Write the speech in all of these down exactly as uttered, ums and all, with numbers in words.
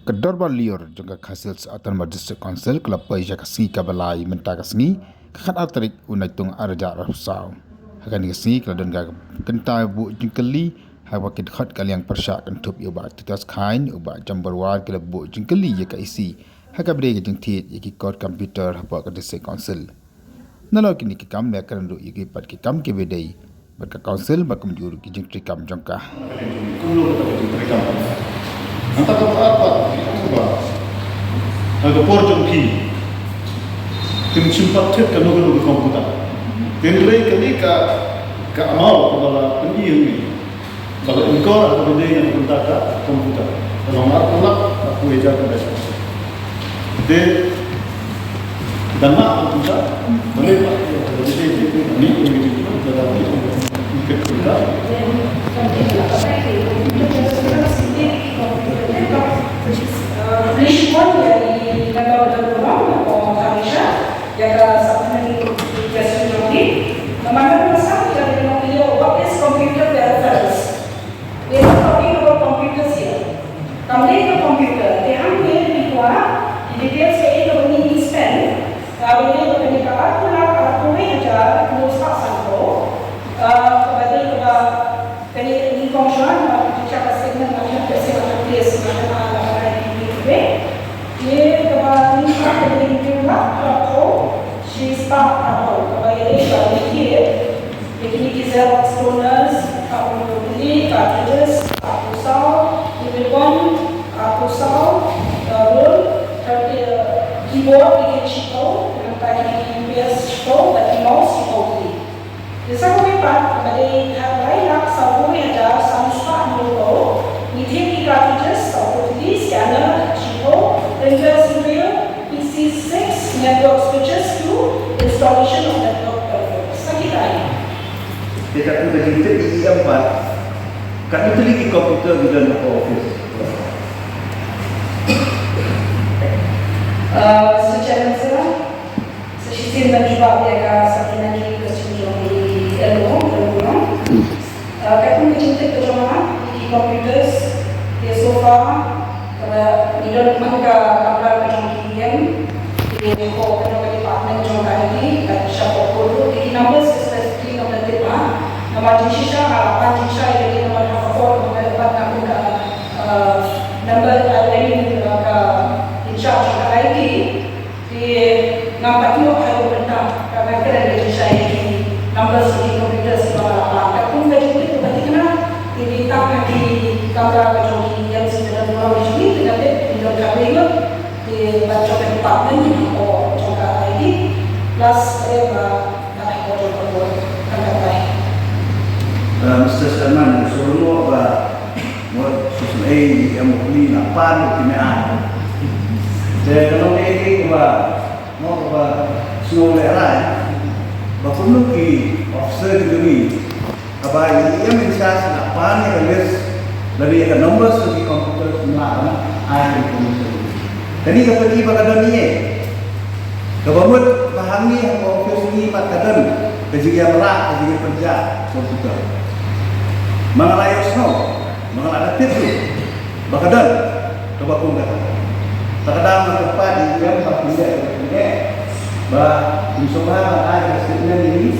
Ka Dorbar Lyiur jong ka Khasi Hills Autonomous District Council ka la poi sha ka sngi kaba lai mynta ka sngi, ka khatar tarik u Naitung arhajar arphew saw. Ha kane ka sngi ka la don ka kynta buh jingkylli, ha kaba ki dkhot ka liang pyrshah kynthup ïa u Bah Titus Chyne, u Bah Jam Barwar ki la buh jingkylli ïa ka E C ha kaba dei ka jingthied ïa ki kor computer hapoh ka District Council. Nalor kine ki kam la kren ruh ïa ki pat ki kam kiba dei bad ka Council bad kumjuh ruh ki jingtrei kam jong ka. Kumno kata ka jingtrei kam? Nangta kaba ar pat, ki ong ba ha ka por jong phi kim shym pat thied kano kano ka computer. Hynrei kane ka, ka amount kaba la pyni hangne, ba la incur ha kaba dei na ka bynta ka computer, ka long arphew lak arphew hajar ka dei. Te da mah ka computer, balei ba ka dei, dei, dei, ni, ni, ni, ni, ni, ni, ka computer. Ïa ka supplementary question jong ngi. Namar ka masa kita kena clear what is computer peripherals. We are not talking about computers here. Kam dei ka computer, te hangne ngi kwah ki details kaei kaba ngi spend, ka ba dei kane ka arphew lak arphew wei hajar arphew spah sanphew, ah, kaba dei kaba kane ngi kongsan ba ki check ka statement na ka pes na ka pes na ka na ka na ki ki. Ye kaba ngi ka kaba ngi ka ka ko shi spah ka ko kaba ye ba ngi ki ye ki ki Xerox toners, ka ko ki cartridges, ka ko saw, ki ribbon, ka ko saw, ka roll, ka ki keyboard ki ki chiko, ka ki U S B chiko, ka ki mouse chiko ki. Te sa kawei pat, kaba dei khatlai lak saw kawei hajar san spah hynñiew phew, ngi thied ki cartridges saw kawei tylli, scanner shiphew, printers hynriew, P C six, network switches two, installation of network peripherals. Sa kitai. Te katkum ka jingtip ïa em pat, katno tylli ki computer ki don ha office? Uh, Mister Chairman, sir, sa shisien ban jubab ïa ka supplementary question jong i L O, L O. Uh, katkum ka jingtip ka jong nga, ki computers, te so far, kaba ngi don man ka kamra ka jong ki E M, te ko ka jong ka department jong ka I T, ka sha ko ko ki numbers specifically ngam tip ha, namar jingshisha nga la pan jingshisha ïa ki namar ha ka por ka ba nga kun ka, uh, number, uh, I mean, uh, ka in charge ka I T, Te ngam pat ïoh ha u bynta ka ban kren ka jingshai ki numbers ki computers kiba nga la pan. Katkum ka jingtip kaba thikna, te ngi tang ha ki kamra ka jong ki E M C ka dang long ki jong ngi, te nga tip ki don khatwei ngut, te ban jong ka department, ki hapoh jong ka I T, plus ka dei ba ka hapoh jong ka board, kan ka tai. Uh, Mister Chairman, sngewbha ba Mo, sngewsynei em u kli na pan u kine an. Te ka long kaei kaei kaba, mo, kaba sngewlehrain ba kumno ki officer ki jong ngi, haba i em in charge na pan ïa ka list lane ïa ka numbers ki computer, na ai information. Kane ka pyni ba ka don ïa Kaba mut ba hangne ha ka office ngi pat ka don ka jingïamareh, ka jingïapynjah computer. Ma nga la ïohsngew, ma nga la da tip ruh ba ka don kaba kum kata. Te ka dang nga kyrpad ïa i em ba kin leh, ba kin leh, ba kin sngewbha ban ai ka statement ïa ngi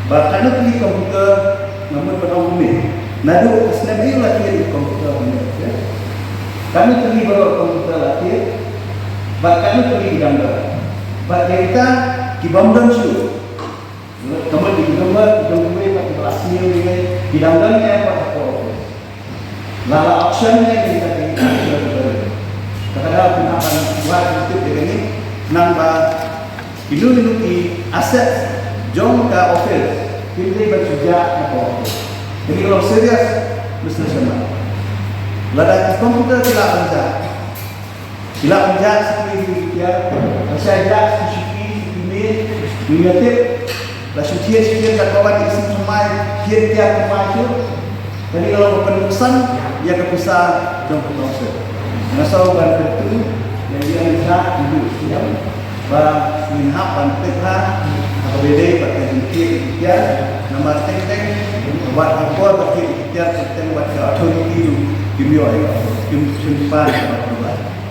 ba katno tylli computer, nga mut ban ong kumne. Naduh ka snem aïu la thied ïa ka computer kumne, ya? Katno tylli baroh computer la thied? Bad katno tylli ki dang don? Bad ïa kita ki bym don shuh, ka mut ki dang don, ki dang don, bad ki ba la sniew ïa ngi, ki dang don ïa, bad ka por la la auction ïa ngi, kita ki, kita ki dang don. Ka dei ban wad tip ïa kane, nang ba Kino kino ki asset jong ka office kim dei ban shu jah na ka office. Kane ka long serious, Mister Sharma. Lada ki computer ki la pynjah, ki la pynjah sha ki, ki, ki, ki, ka shah jah sha ki, sha ki, sha ki, sha ki, la shu thied, shu thied, ka wan isih thymmai, thied, thied thymmai shuh. Kane ka long ka pynrung san ïa ka pisa jong ka council. Nga sngew ban kyntu ïa i Amitabh, i Siem, ba ngin hap ban tip ha kaba ïadei bad ka jingthied iktiar, namar teng teng wat ha ka por ba thied iktiar, teng teng wat ka authority ruh kim ïoh ïa ka, kim, kim pan ïa ka authority.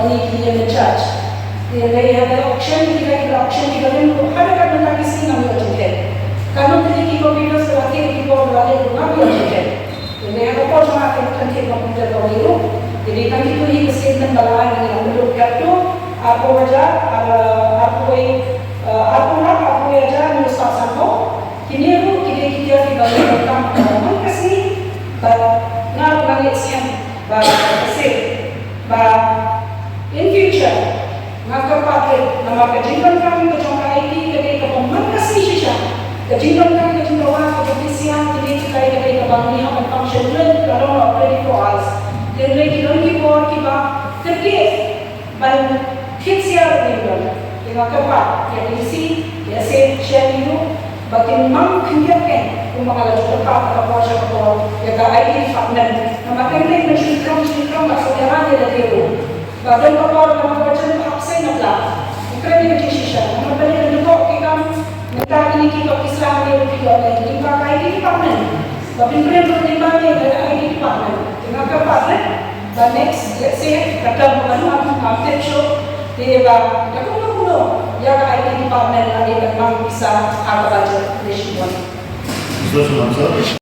nominee ki ïeng in charge. Te hynrei ha ka auction, ki la, ki la auction ki barim ruh, ha kaba mynta ki sngi ngam ïoh jingkhet. Katno tylli ki computers ba la thied, ki keyboard ba la leh ruh ngam ïoh jingkhet. Te hynrei ha ka por jong nga te kan thied computer kawei ruh. Te dei tang kito hi ka statement ba la ai, ngi la mluh katto, arphew hajar, ar, arphew, eh, arphew lak arphew hajar hynñiew spah sanphew. Kine ruh ki dei ki tiar kiba ngi donkam ha ka man ka sngi, bad nga ruh nga ngeit skhem ba ka seng ba in future nga kyrpad rit namar ka jingdonkam ka jong ka I T ka dei kaba man ka sngi shisha. Ka jingdonkam ka jingdawa ka jong ki siang kine ki dei, ka dei kaba ngi hap ban function rit ka long twenty-four hours. Te hynrei ki don ki por kiba kyrkieh ban thied siar ïa ki don. Te nga kyrpad ïa ka E C, ïa ka seng sha ïa u ba kin mang khyndiat kein kumba nga la ju kyrpad ha ka por sha ka por ïa ka I T department. Namar teng teng ban shu khrong shu khrong ba shu ïa ran ïa lade ruh. Ba don ka por ba nga la jan ba hap seng na bla. Nga kren ïa ka jingshisha namar ba lei ka jingkhoh ki kam mynta kine ki kop ki sla ne ruh ki ïoh lei lyngba ka I T department. Ba pynprem ruh lyngba ne ka I T department. Te nga kyrpad ne ba next, let's say, ka term ba ka long, ngam tip shuh. Te ba da kumno kumno ïa ka I T department lane ban mang pisa ha ka budget ne shibun. Sir, sir, sir.